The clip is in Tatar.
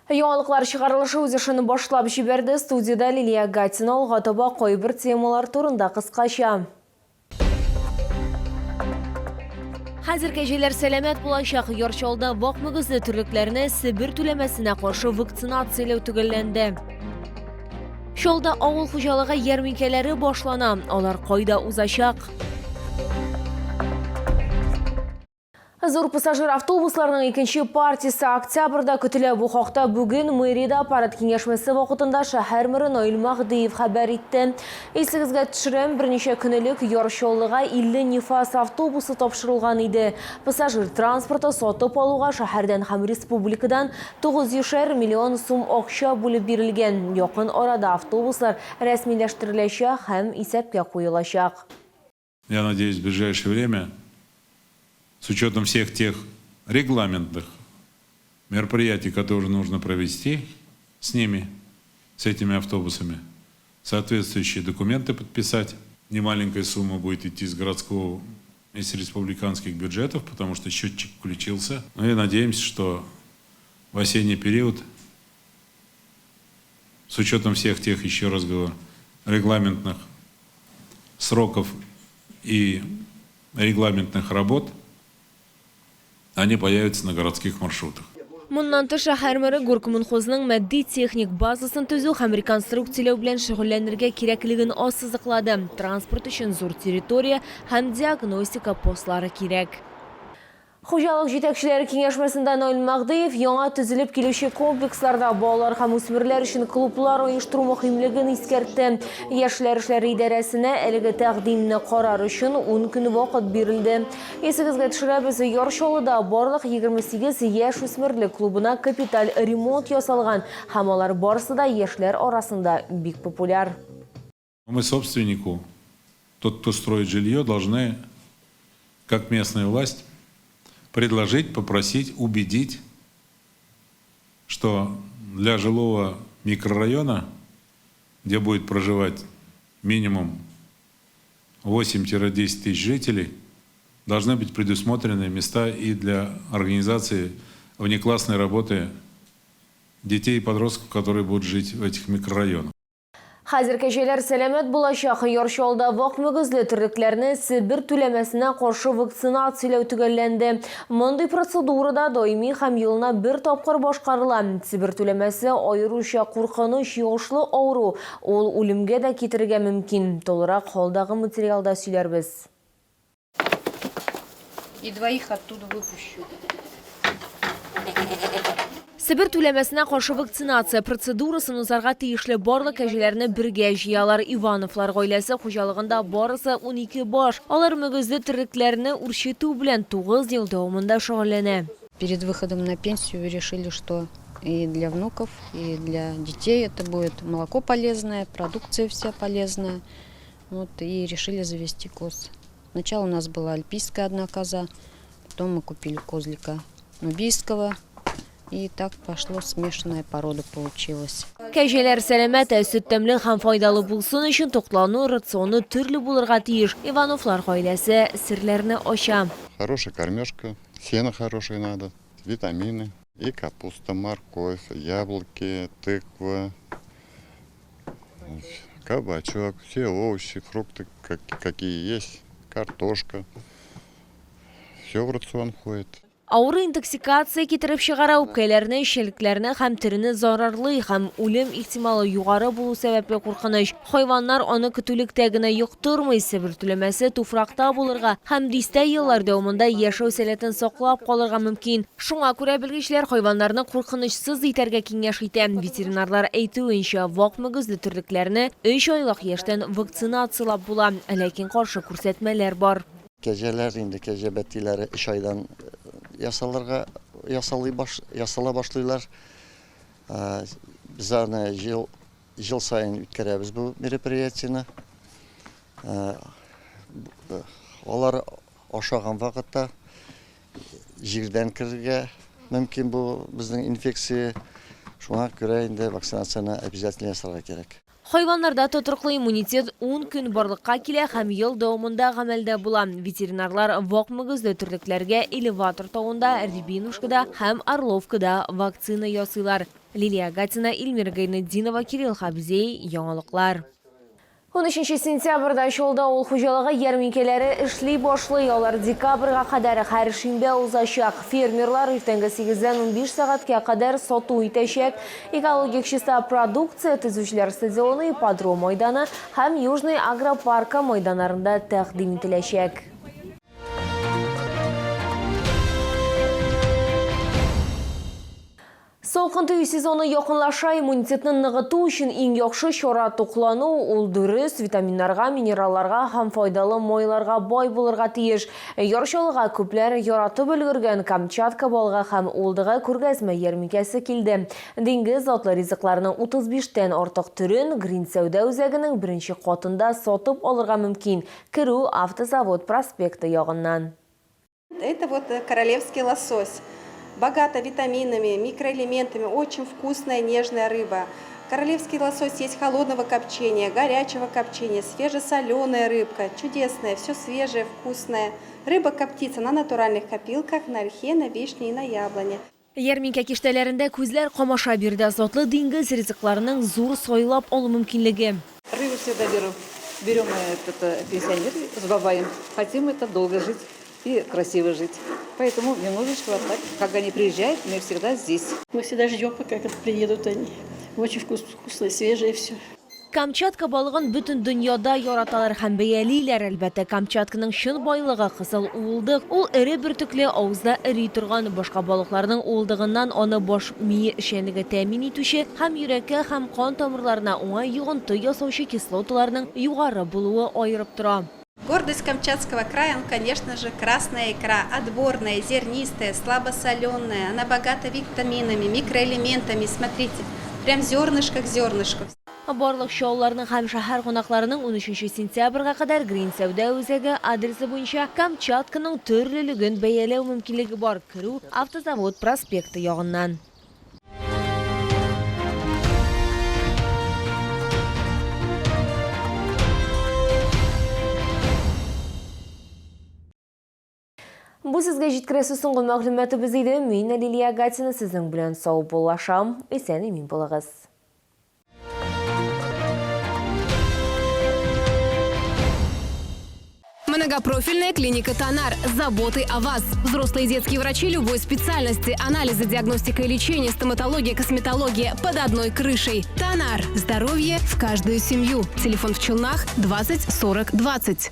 Яңалыклар чыгарылышы үз эшен башлап җибәрде. Студиядә Лилия Гатина алга таба кайбер темалар турында кыскача. Хәзер кәҗәләр сәламәт булачак. Яр Чаллыда вак мөгезле терлекләрне Себер түләмәсенә каршы вакцинацияләү төгәлләнде. Чаллыда авыл хуҗалыгы ярминкәләре башлана. Алар кайда узачак? Зур пассажир автобусларының икенче партиясе октябрьдә көтелә. Бу хакта бүген мэриядә аппарат киңәшмәсе вакытында шәһәр мэры Наил Мәһдиев хәбәр итте. Исегезгә төшерәм, берничә көн элек Яр Чаллыга 50 Нефас автобусы тапшырылган иде. Пассажир транспорты сатып алуга шәһәрдән һәм республикадан 900 шәр миллион сум акча бүлеп бирелгән. Якын арада автобуслар рәсмиләштереләчәк һәм исәпкә куелачак. Я надеюсь, в ближайшее время, с учетом всех тех регламентных мероприятий, которые нужно провести с ними, с этими автобусами, соответствующие документы подписать. Немаленькая сумма будет идти из городского, из республиканских бюджетов, потому что счетчик включился. Ну и надеемся, что в осенний период, с учетом всех тех, еще раз говорю, регламентных сроков и регламентных работ, они появятся на городских маршрутах. Моннан тыш, шәһәр мэры Горкоммунхозның матди-техник базасын төзү һәм реконструкцияләү белән шөгыльләнергә кирәклеген ассызыклады. Транспорт өчен зур территория һәм диагностика постлары кирәк. Хуҗалык җитәкчеләре киңәшмәсендә Наил Мәһдиев яңа төзелеп килүче комплексларда балалар һәм үсмерләр өчен клублар оештыру мөһимлеген искәртте. Яшьләр эшләре идарәсенә әлеге тәкъдимне карар өчен ун көн вакыт бирелде. Исегезгә төшерәбез, Яр Чаллыда барлык 28 яшүсмерлек клубына капиталь ремонт ясалган һәм алар барысы да яшьләр арасында бик популяр. Мы собственнику, тот, кто строит жилье, должны, как местная власть, предложить, попросить, убедить, что для жилого микрорайона, где будет проживать минимум 8-10 тысяч жителей, должны быть предусмотрены места и для организации внеклассной работы детей и подростков, которые будут жить в этих микрорайонах. Хәзер кәҗәләр сәламәт булачак. Яр Чаллыда вак мөгезле терлекләрне Себер түләмәсенә каршы вакцинацияләү төгәлләнде. Мондый процедура да даими һәм елына бер тапкыр башкарыла. Себер түләмәсе аеруча куркыныч йогышлы авыру, ул үлемгә дә китерергә мөмкин. Тулырак алдагы материалда сөйләрбез. И двоих оттуда выпущу. Себер түләмәсенә каршы вакцинация процедурасын узарга тиешле барлык кәҗәләрне бергә җыялар. Ивановлар гаиләсе хуҗалыгында барысы 12 баш. Алар мөгезле терлекләрне үрчетү белән 9 ел дәвамында шөгыльләнә. Перед выходом на пенсию решили, что и для внуков, и для детей это будет молоко полезное, продукция вся полезная. Вот и решили завести коз. Сначала у нас была альпийская одна коза, потом мы купили козлика нубийского. И так пошло, смешанная порода получилась. Кәҗәләр сәламәт, ә сөт тәмле һәм файдалы булсын өчен туклану рационы төрле булырга тиеш. Ивановлар гаиләсе серләрне ача. Хорошая кормежка, сено хорошее надо, витамины. И капуста, морковь, яблоки, тыква, Кабачок, все овощи, фрукты, какие есть, картошка. Все в рацион входит. Авыру интоксикация китереп чыгара, үпкәләрне, эчәлекләрне һәм тирене зарарлый һәм үлем ихтималы югары булу сәбәпле куркыныч. Хайваннар аны көтүлектә генә йоктырмый, Себер түләмәсе туфракта булырга һәм дистә еллар дәвамында яшәү сәләтен саклап калырга мөмкин. Шуңа күрә белгечләр хайваннарны куркынычсыз итәргә киңәш итә. Ветеринарлар әйтүенчә, вак мөгезле терлекләрне өч айлык яшьтән вакцинацияләп була, ләкин каршы күрсәтмәләр бар. Кәҗәләр инде, кәҗә бәтиләре өч айдан ясалырга, ясалый баш, ясала башлыйлар. Без аны ел, ел саен үткәрәбез бу мероприятиене. Алар ашаган вакытта җирдән керергә мөмкин бу безнең инфекция. Шуңа күрә инде вакцинацияне обязательно ясарга кирәк. Хайваннарда тотрыклы иммунитет ун көн барлыкка килә һәм ел дәвамында гамәлдә була. Ветеринарлар вак мөгезле терлекләргә Элеватор тавында, Рябинушкада һәм Орловкада вакцина ясыйлар. Лилия Гатина, Илмира Гайнетдинова, Кирилл Хабзей, Яңалыклар. 13 сентябрьдә Чаллыда авыл хуҗалыгы ярминкәләре эшли башлый. Алар декабрьгә кадәр һәр шимбә узачак. Фермерлар иртәнге 8-дән 15 сәгатькә кадәр сату итәчәк. Экологик чиста продукция Төзүчеләр стадионы, Ипподром майданы һәм Южный агропаркы майданнарында тәкъдим ителәчәк. Салкын тию сезоны якынлаша, иммунитетны ныгыту өчен иң яхшы чара туклану, ул дөрес витаминнарга, минералларга һәм файдалы майларга бай булырга тиеш. Яр Чаллыга күпләр яратып өлгергән Камчатка балыгы һәм уылдыгы күргәзмә ярминкәсе килде. Диңгез затлы ризыкларының 35 тән артык төрен Грин сәүдә үзәгенең беренче катында сатып алырга мөмкин. Керү Автозавод проспекты ягыннан. Это вот королевский лосось. Богата витаминами, микроэлементами, очень вкусная, нежная рыба. Королевский лосось есть холодного копчения, горячего копчения, свежесоленая рыбка, чудесная, все свежее, вкусное. Рыба коптится на натуральных копилках, на ольхе, на вишне и на яблоне. Ярминкә киштәләрендә күзләр камаша биредә затлы диңгез ризыкларының зур сайлап алу мөмкинлеге. Рыбу всегда беру. Берем мы этот, пенсионеры с бабаем. Хотим это долго жить и красиво жить. Поэтому немножечко вот так, как они приезжают, мы всегда здесь. Мы всегда ждем, пока приедут они. Очень вкусно, свежее все. Камчатка балыгын бөтен дөньяда яраталар һәм бәялиләр, әлбәттә. Камчатканың чын байлыгы кызыл уылдык. Ул эре бөртекле, авызда эри торган. Башка балыкларның уылдыгыннан аны баш мие эшчәнлеге тәэмин итүче һәм йөрәккә һәм кан тамырларына уңай йогынты ясаучы кислоталарның югары булуы аерып тора. Гордость Камчатского края, он, конечно же, красная икра, отборная, зернистая, слабосоленая. Она богата витаминами, микроэлементами. Смотрите, прям зернышко к зернышку. Барлык Чаллыларның һәм шәһәр кунакларының 13 сентябрьгә кадәр Грин сәүдә үзәге адресы буенча Камчатканың төрлелеген бәяләү мөмкинлеге бар. Керү Автозавод проспекты ягыннан. Бу сезгә җиткерәсе соңгы мәгълүматыбыз иде. Мин Лилия Гатина сезнең белән саубуллашам. Исән-имин булыгыз. Многопрофильная клиника «Тонар». Заботы о вас. Взрослые и детские врачи любой специальности. Анализы, диагностика и лечение, стоматология, косметология под одной крышей. «Тонар». Здоровье в каждую семью. Телефон в Челнах 20 40 20.